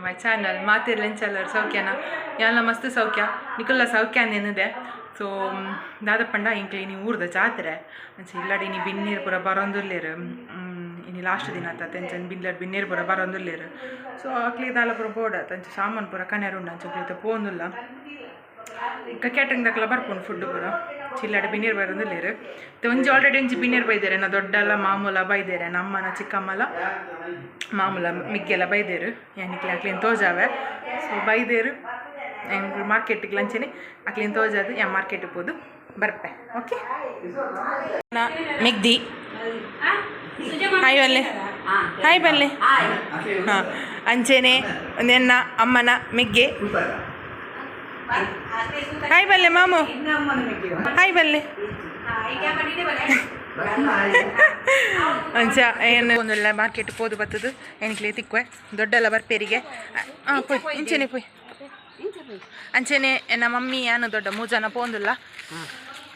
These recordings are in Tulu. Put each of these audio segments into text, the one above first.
My channel. ಮಾತಿರ್ಲೆಂಚಲ್ಲರ್ ಸೌಖ್ಯನ ಯಾನ್ಲ ಮಸ್ತ್ ಸೌಖ್ಯ ನಿಕುಲ್ಲ ಸೌಖ್ಯ ಅಂದೇನಿದೆ. ಸೊ ದಾದಪ್ಪಂಡ ಇಂಕ್ಲೆ ಇನಿ ಊರ್ದ ಜಾತ್ರೆ ಅಂಚ ಇಲ್ಲಡೆ ಇನಿ ಬಿನ್ನೀರು ಪೂರ ಬರೋಂದುಲ್ಲೆರ್. ಇನಿ ಲಾಸ್ಟ್ ದಿನ ಆತ ಅಂಚ ಬಿಲ್ಲಡ್ ಬಿನ್ನೀರು ಪೂರ ಬರೋಂದುಲ್ಲೆರ್. ಸೊ ಅಕ್ಲೆ ದಾಲ ಪೂರ ಬೋಡಾತ ಅಂಚ ಸಾಮಾನು ಪೂರ ಕನ್ಯರ್ ಉಂಡು ಅಂಚ ಅಕ್ಲೆ ಪೋಂದುಲ್ಲ. ಕ್ಯಾಟ್ರಿಂಗ್ ದಕ್ಲ ಬರ್ಪುಂಡು ಫುಡ್ ಪೂರ. ಚಿಲ್ಲಡೆ ಬಿನ್ನೀರು ಬರೋಂದುಲ್ಲೆರ್. ಒಂಜಿ ಆಲ್ರೆಡಿ ಒಂಜಿ ಬಿನ್ನೀರು ಬೈದೇರೆ, ನಾ ದೊಡ್ಡಲ್ಲ ಮಾಮೂಲ ಬೈದೇರೆ, ನಮ್ಮನ ಚಿಕ್ಕಮ್ಮಲ ಮಾಮೂಲ ಮಿಗ್ಗೆಲ್ಲ ಬೈದೇರು. ಯಾನಿಕ್ಲೆ ಅಕ್ಲೇನು ತೋಜಾವೆ. ಸೊ ಬೈದೇರು ಎಂಕ್ ಮಾರ್ಕೆಟಿಗೆ ಲಂಚನೆ ಅಕ್ಲೇನು ತೋಜಾದು ಯಾ ಮಾರ್ಕೆಟ್ ಪೋದು ಬರ್ಪೆ. ಓಕೆ ನಾ ಮಿಗ್ದಿ ಹಾಯ್ ಬಲ್ಲೆ, ಹಾಯ್ ಬಲ್ಲೆ. ಹಾಂ ಅಂಚೆನೆ ಒಂದೆನ್ನ ಅಮ್ಮನ ಮಿಗ್ಗೆ ಹಾಯ್ ಬಲ್ಲೆ ಮಾಮು ಹಾಯ್ ಬಲ್ಲೆ. ಅಂಚ ಏನು ಒಂದೊಳ್ಳೆ ಮಾರ್ಕೆಟ್ ಪೋದು ಬತ್ತದು ಎನ್ಕ್ಲೆ ತಿಕ್ವೆ ದೊಡ್ಡಲ್ಲ ಬರ್ಪೇರಿಗೆ. ಹಾಂ ಪೋಯ್ ಇಂಚೆನೆ ಪೋಯ್ ಅಂಚೆನೆ ಎನ್ನ ಮಮ್ಮಿ ಯಾನು ದೊಡ್ಡ ಮೂರು ಜನ ಪೋಂದುಲ್ಲ.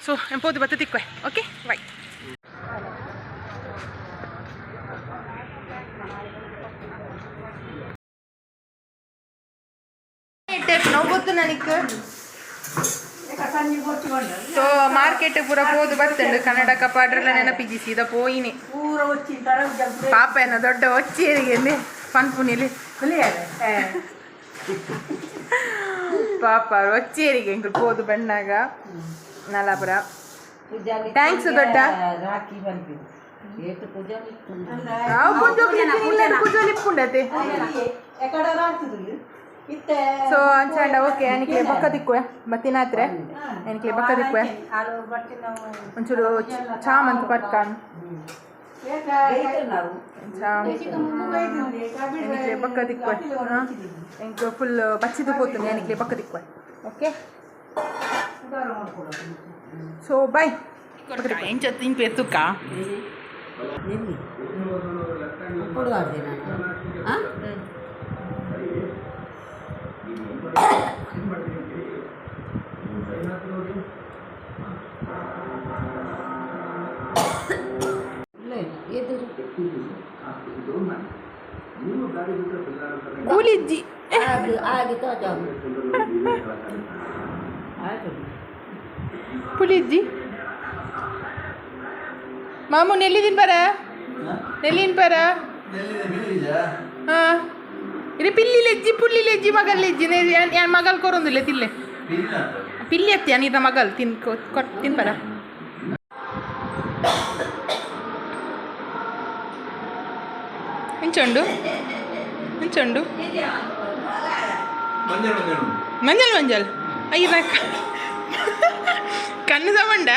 ಸೊ ಎನ್ ಪೋದು ಬತ್ತು ತಿಕ್ವೆ. ಓಕೆ ಬೈ. ನಾವು ಗೊತ್ತು ನನಗೆ. ಸೊ ಮಾರ್ಕೆಟ್ ಪೂರ ಪೋದು ಬರ್ತುಂಡು ಕನ್ನಡ ಕಪಾಡ್ರೆಲ್ಲ ನೆನಪಿಜಿ ಸೀದಾ ಪೋಯಿನಿ. ಪಾಪ ಏನ ದೊಡ್ಡ ಒಚ್ಚೇರಿಗೆ ಪನ್ಪುನಿಲಿ ಪಾಪ ಒಚ್ಚೇರಿಗೆ ಎಂಕುಲು ಪೋದು ಬಣ್ಣಾಗ ನಲಾಪುರ. Thanks ದೊಡ್ಡ. ಪೂಜೆ ಸೊ ಅಂಚಾಂಡ ಓಕೆ ಅನಿಕ್ಲೆ ಬೊಕ್ಕ ತಿಕ್ಕುವೆ ಬತ್ತಿನಾತ್ರೆ ಎನಿಕ್ಲೆ ಬೊಕ್ಕ ತಿಕ್ಕುವೆ. ಒಂಚೂರು ಚಾ ಮಂತ್ ಪರ್ಕಾನ್ ಚಾ ಎನಿಕ್ಲೆ ಬೊಕ್ಕ ತಿಕ್ಕುವೆ. ಎಂಕ್ ಫುಲ್ ಬಚ್ಚಿದು ಪೋತುಂಡು ಎನಿಕ್ಲೆ ಬೊಕ್ಕ ತಿಕ್ಕುವೆ. ಓಕೆ ಸೊ ಬೈ. ಎಂಚ ತಿನ್ಪೆ ತುಕ್ಕ ಕೂಲಿಜ್ಜಿ ಪುಲಿಜ್ಜಿ ಮಾಮು ನೆಲ್ಲಿದಿನ ಬರ ನೆಲ್ಲಿನ ಬರ. ಹಾಂ ಇದು ಪಿಲ್ಲಿ ಲೆಜ್ಜಿ ಪುಲ್ಲಿ ಲೆಜ್ಜಿ ಮಗಲ್ ಲೆಜ್ಜಿ ಯಾನ್ ಮಗಲ್ ಕೊರೊಂದಿಲ್ಲ ತಿಲ್ಲೆ ಪಿಲ್ಲಿ ಅತ್ತಿ ಅನಿದ ಮಗಲ್ ತಿನ್ ತಿನ್ಪರ. ಎಂಚುಂಡು ಎಂಚುಂಡು ಮಂಜಲ್ ಮಂಜಲ್ ಅಯ್ಯ ಕಣ್ಣು ಸಮಂಡ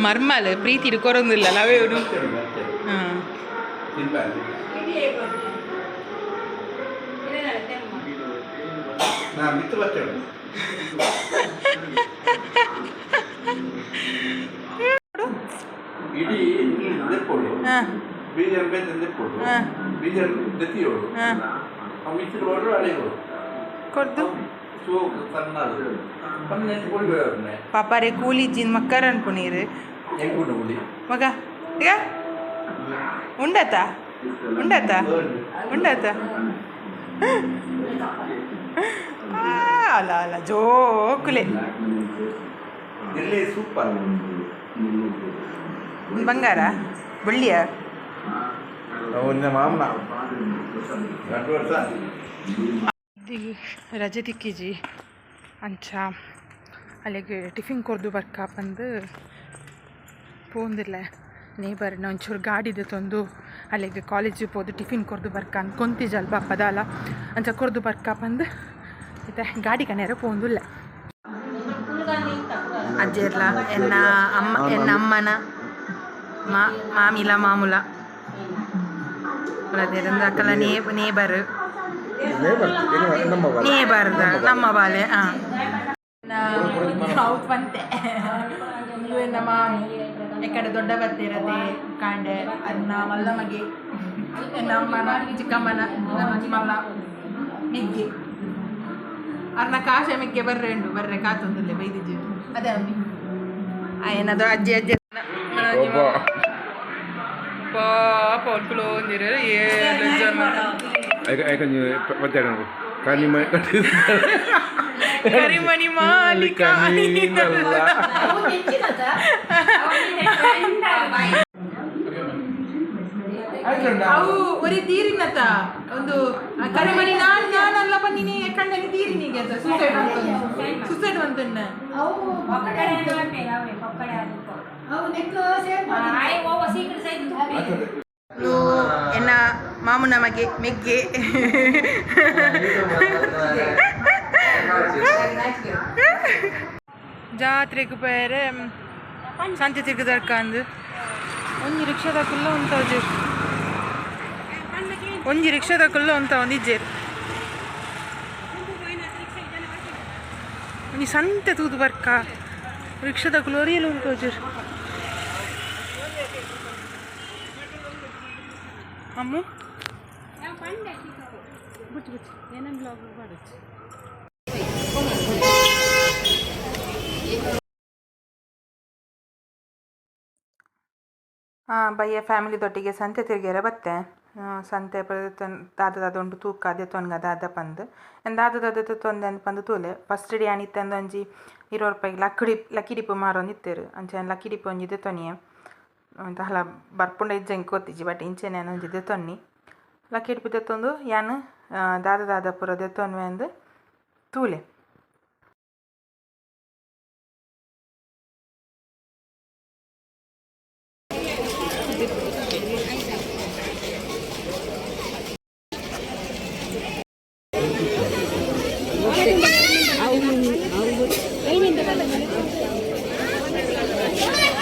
ಮರ್ಮಲ್ ಪ್ರೀತಿ ಕೊರೊಂದಿಲ್ಲ ಲವೇ ಹಾಂ ಪಾಪಾರೆ ಕೂಲಿ ಜಿನ್ ಮಕ್ಕರ್ ಅನ್ಪುನೀರು ಮಗ ಈಗ ಉಂಡತ ಉಂಡತ ಉಂಡತ ಅಲ್ಲ ಅಲ್ಲ ಜೋಕುಲೆ ಸೂಪರ್ ಬಂಗಾರ ಬಳ್ಳಿಯ ಮಾಮನ ವರ್ಷ ರಜೆ ತಿಕ್ಕಿಜಿ ಅಂಚ ಅಲ್ಲಿಗೆ ಟಿಫಿನ್ ಕೊರ್ದು ಬರ್ಕ ಬಂದು ಪೋಂದಿಲ್ಲ. ನೇಬರ್ನ ಒಂಚೂರು ಗಾಡಿದ ತಂದು ಅಲ್ಲಿಗೆ ಕಾಲೇಜಿಗೆ ಪೋದು ಟಿಫಿನ್ ಕೊರ್ದು ಬರ್ಕ ಅನ್ಕೊಂತಿಜಲ್ ಪದಾಲ ಅಂಚ ಕೊರ್ದು ಬರ್ಕ ಬಂದು ಇತ್ತೆ ಗಾಡಿ ಕಣ್ಯಾರ ಪೋಂದುಲ್ಲ. ಅಜ್ಜೆರ್ಲ ಎನ್ನ ಅಮ್ಮ ಎನ್ನ ಅಮ್ಮನ ಮಾಮಿಲ ಮಾಮೂಲ ಅಕ್ಕಲ ನೇಬರ್ ನೇಬರ್ ನಮ್ಮ ಬಾಲೆ. ಹಾಂ ಹೌದು ಬಂತೆ ಎನ್ನ ಮಾಮು ಎಕ್ಕಡೆ ದೊಡ್ಡ ಬತ್ತಿರದೆ ಕಾಂಡೆ ಅನ್ನ ಮಲ್ಲ ಮಗೆ ಎನ್ನ ಅಮ್ಮನ ಚಿಕ್ಕಮ್ಮನ ಮಲ್ಲ ಮಿಗ್ಗೆ ಅರ್ನ ಕಾಶೆ ಮಿಗ್ಗೆ ಬರ್ರೆ ಉಂಡು ಬರ್ರೆ ಕಾತೊಂದುಲ್ಲೆ ಬೈದಿಜ್ಜು ಅದೇ ಅಮ್ಮಿ. ಏನದು ಅಜ್ಜಿ ಅಜ್ಜಿ. ಪಾಪ ಅವ್ರು ಏಳು ಜನ. ಕರಿಮಣಿ ಮಾಲಿಕ. ಅವು ಒರಿ ತೀರಿನತ ಒಂದು ಕರಿಮಣಿ ನಾನ್ ನಾನಲ್ಲ ಬನ್ನಿನಿ ಕಣ್ಣಲ್ಲಿ ತೀರಿನಿಗೆ ಅಂತ ಸುಸೈಡ್ ಅಂತ ಸುಸೈಡ್ ಅಂತನ್ನ. ಎನ್ನ ಮಾಮು ನಮಗೆ ಮೆಗ್ಗೆ. ಜಾತ್ರೆಗೆ ಬೇರೆ ಸಂತೆ ತಿರ್ಗದರ್ಕಂದು ಒಂಜಿ ರಿಕ್ಷಾದಕುಲ್ಲ ಉಂತಾಜೇರು, ಒಂಜಿ ರಿಕ್ಷಾದಕುಲ್ಲ ಉಂತ ಒಂದಿಜ್ಜೇರು. ಒಂಜಿ ಸಂತೆ ತೂದು ಬರ್ಕ ರಿಕ್ಷಾದಕುಲು ಒರಿಯಲು ಉಂತಾಜೇರು. ಅಮ್ಮು ಬುಚ್ಚು ಬುಚ್ಚು ಏನೇನು ಬ್ಲಾಗ್ ಮಾಡచ్చు. ಬಯ್ಯ ಫ್ಯಾಮಿಲಿ ದೊಟ್ಟಿಗೆ ಸಂತೆ ತಿರ್ಗ್ಯರ ಬತ್ತೆ. ಸಂತೆ ದಾದ ದಾದ ಉಂಟು ತೂಕ ದೆತೊನ್ಗ ದಾದ ಪಂದ್ ದಾದ ದಾದ ದೆತೊಂದೆ ಪಂದ್ ತೂಲೆ. ಫಸ್ಟ್ ಡೇ ಆನಿತ್ತಂದು ಒಂಜಿ 20 ರೂಪಾಯಿಗೆ ಲಕ್ಕಡಿ ಲಕ್ಕಿ ಡಿಪ್ಪು ಮಾರೊಂದಿತ್ತೆರ್. ಅಂಚ ಲಕ್ಕಿ ಡಿಪ್ಪು ಒಂಜಿ ದೆತೊನಿಯೆ. ದಾಲ ಬರ್ಪುಂಡ ಇಜ್ಜ ಎಂಕ್ ಗೊತ್ತಿಜ್ಜಿ, ಬಟ್ ಇಂಚೆನೆ ಯಾನ್ ಒಂಜಿ ದೆತೊನ್ನಿ. ಲಕ್ಕಿ ಡಿಪ್ಪು ದೆತ್ತೊಂದು ಯಾನ್ ದಾದ ದಾದ ಪೂರ ದೆತೊನ್ವೆ ಅಂದ್ ತೂಲೆ.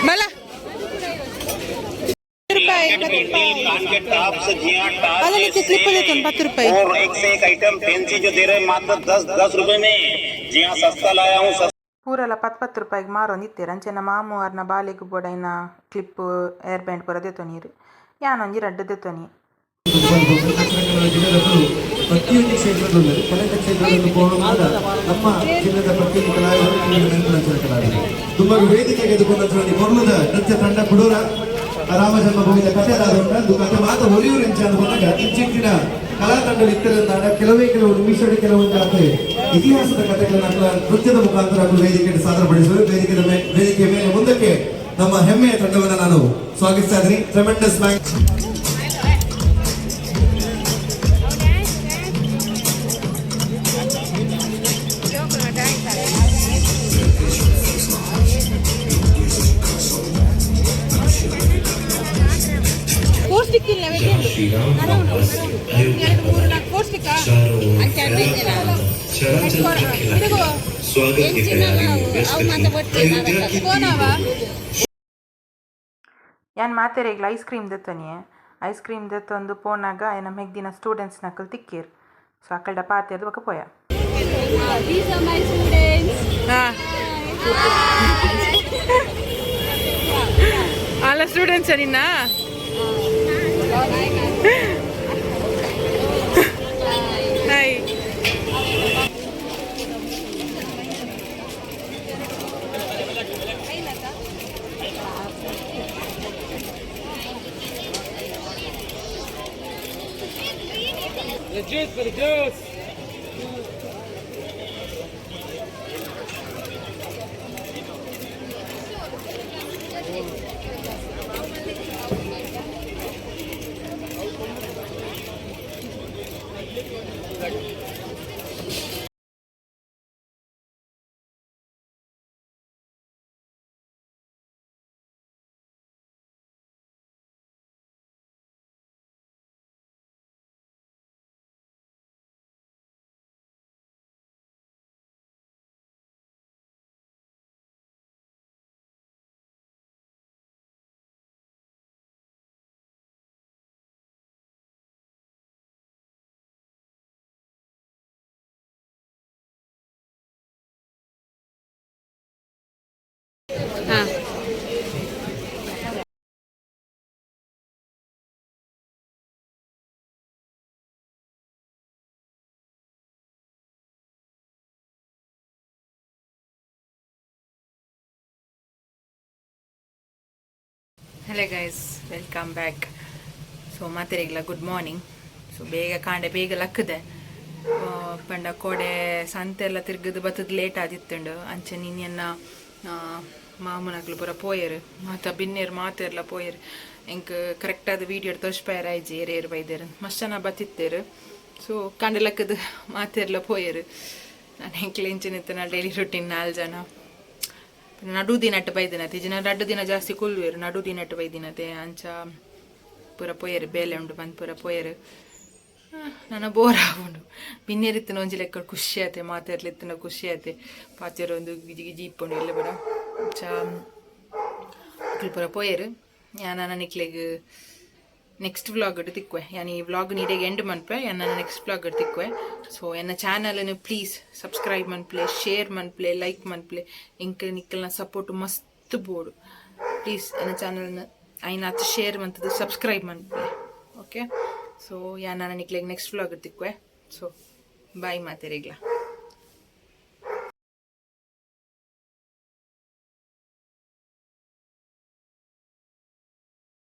ಬಲ ರೂಪಾಯಿ. कान के टॉप्स, जी हाँ, टॉप. ಅದಕ್ಕೆ ಕ್ಲಿಪ್ ದೆತ್ತೊಂದು 10 ರೂಪಾಯಿ. और एक से एक आइटम फैंसी जो दे रहे हैं मात्र 10 10 रुपए में. जी हाँ, सस्ता लाया हूँ, सस्ता. ಪೂರೆಲ ಪತ್ತು ಪತ್ತು ರೂಪಾಯಿಗೆ ಮಾರೊಂದಿತ್ತೆರ್. ಅಂಚೆನ ಮಾಮು ಅರ್ನ ಬಾಲೆಗ್ ಬೋಡಾಯಿನ ಕ್ಲಿಪ್ ಏರ್ ಬ್ಯಾಂಡ್ ಪೂರ ದೆತ್ತೊನಿಯೆರ್. ಯಾನೊಂಜಿ ರಡ್ಡ್ ದೆತ್ತೊನಿಯೆ. ದಕ್ಷಿಣ ಕನ್ನಡ ಜಿಲ್ಲೆದವರು ಪ್ರತಿಯೊಂದು ಕ್ಷೇತ್ರದಲ್ಲೂ ಕಲೆತ ಕ್ಷೇತ್ರದಲ್ಲಿ ಹೋಗುವಾಗ ನಮ್ಮ ಜಿಲ್ಲೆದ ಪ್ರತಿಯೊಂದು ಕಲಾವಿದರು ನೆನಪಿನ ಕಲಾವಿದರು. ತುಂಬ ವೇದಿಕೆಗೆ ಎದುಕೊಂಡ ಕೊರ್ಲದ ನೃತ್ಯ ತಂಡ ಕುಡೂರ ರಾಮ ಜನ್ಮಭೂಮಿಯ ಕಥೆ ದಾದ ಕಥೆ ಮಾತ ಒರಿಯೂರು ಎಂಚ ಅಂದ್ಕೊಂಡಾಗ ಇಂಚಿಂಚಿನ ಕಲಾ ತಂಡ ಇತ್ತರಂದಾಗ ಕೆಲವೇ ಕೆಲವು ನಿಮಿಷ ಕೆಲವೊಂದು ಕಥೆ ಇತಿಹಾಸದ ಕಥೆಗಳನ್ನ ನೃತ್ಯದ ಮುಖಾಂತರ ವೇದಿಕೆಯನ್ನು ಸಾದರಪಡಿಸುವ ವೇದಿಕೆಯ ಮೇಲೆ ಮುಂದಕ್ಕೆ ನಮ್ಮ ಹೆಮ್ಮೆಯ ತಂಡವನ್ನು ನಾನು ಸ್ವಾಗತಿಸ್ತಾ ಇದ್ದೀನಿ. Tremendous bank. श्री राम वापस अयोध्या पधारे। चारों ओर फैला शरद खिला स्वागत की तैयारी में व्यस्त थी अयोध्या की तीन बहुएं। ಯಾನ್ ಮಾತೆರೆಗ್ಲ ಐಸ್ ಕ್ರೀಮ್ ದೆತ್ತೊನಿಯೆ. ಐಸ್ ಕ್ರೀಮ್ ದೆತ್ತೊಂದು ಪೋನಾಗ ಎನ್ನ ಮೆಗ್ದಿನ ಸ್ಟೂಡೆಂಟ್ಸ್ ನಕುಲು ತಿಕ್ಕೇರ್. ಸೊ ಅಕಲ್ಡ ಪಾತೆರ್ದ್ ಬೊಕ ಪೋಯ. These are my students. ಅಲ್ಲ ಸ್ಟೂಡೆಂಟ್ಸ್ ನಿನ್ನ. Hi. Hello guys, welcome back. ಸೊ ಮಾತೆರೆಗ್ಲ ಗುಡ್ ಮಾರ್ನಿಂಗ್. ಸೊ ಬೇಗ ಕಾಂಡೆ ಬೇಗ ಲಕ್ಕದೆ. ಪಂಡ ಕೋಡೆ ಸಂತೆ ಎಲ್ಲ ತಿರ್ಗದು ಬತ್ತದ ಲೇಟ್ ಆದಿತ್ತುಂಡು. ಅಂಚೆ ನಿನ್ನೆನ್ನ ಮಾಮುನಕ್ಲು ಪೂರ ಪೋಯೆರ್, ಮಾತ ಬಿನ್ನೆರ್ ಮಾತೆರ್ಲ ಪೋಯೆರ್. ಎಂಕ್ ಕರೆಕ್ಟ್ ಆದ್ ವೀಡಿಯೋ ತೋಜ್ಪಾಯೆರ್ ಆಯ್ಜಿ ಏರ್ ಏರ್ ಬೈದೆರ್. ಮಸ್ತ್ ಜನ ಬತ್ತಿತ್ತೆರ್. ಸೊ ಕಾಂಡೆ ಲಕ್ಕದು ಮಾತೆರ್ಲ ಪೋಯೆರ್. ನಾನು ಎಂಕ್ಲೆ ಇಂಚಿನ ಇತ್ತಿನ ಡೈಲಿ ರುಟೀನ್. ನಾಲ್ ಜನ ನಡು ದಿನಟ್ ಬೈದಿನತೆ ಇಜ್ಜಿನ ರಡ್ಡ್ ದಿನ ಜಾಸ್ತಿ ಕುಲ್ಲುವೆರ್. ನಡು ದಿನಟ್ ಬೈದಿನತೆ. ಅಂಚ ಪೂರ ಪೋಯೆರ್, ಬೇಲೆ ಉಂಡು ಬಂದ್ ಪೂರ ಪೋಯೆರ್. ನನ ಬೋರ್ ಆಪುಂಡು. ಬಿನ್ನೆರ್ ಒಂಜಿ ಲೆಕ್ಕ ಖುಷಿ ಆತೆ, ಮಾತೆರ್ಲ ಇತ್ತಿನ ಖುಷಿ ಆತೆ, ಪಾತೆರೊಂದು ಗಿಜಿ ಗಿಜಿ ಇಪ್ಪುಂಡು ಎಲ್ಲ ಪೂರ. ಅಂಚ ಅಕ್ಲು ಪೂರ ಪೋಯೆರ್. ಯಾನ್ ನಿಕ್ಲೆಗ್ ನೆಕ್ಸ್ಟ್ ವ್ಲಾಗ್ ತಿಕ್ಕುವೆ. ಯಾನ್ ಈ ವ್ಲಾಗ್ ನೀಡೆಗೆ ಎಂಡ್ ಮನ್ಪೆ. ಯಾನ್ ನೆಕ್ಸ್ಟ್ ವ್ಲಾಗ್ ತಿಕ್ಕುವೆ. ಸೊ ಎನ್ನ ಚಾನಲ್ ಪ್ಲೀಸ್ ಸಬ್ಸ್ಕ್ರೈಬ್ ಮನ್ಪ್ಲೆ, ಶೇರ್ ಮನ್ಪ್ಲೆ, ಲೈಕ್ ಮನ್ಪ್ಲೆ. ಎಂಕ್ ನಿಕ್ಕಲ್ನ ಸಪೋರ್ಟ್ ಮಸ್ತ್ ಬೋಡು. ಪ್ಲೀಸ್ ಎನ್ನ ಚಾನಲ್ ಐನಾತ್ ಶೇರ್ ಮಂತದ್ದು ಸಬ್ಸ್ಕ್ರೈಬ್ ಮನ್ಪ್ಲೆ. ಓಕೆ, ಸೊ ಯಾನ್ ನಿಕ್ಲೆಗ್ ನೆಕ್ಸ್ಟ್ ವ್ಲಾಗ್ ತಿಕ್ಕುವೆ. So bye ಮಾತೆರೆಗ್ಲ.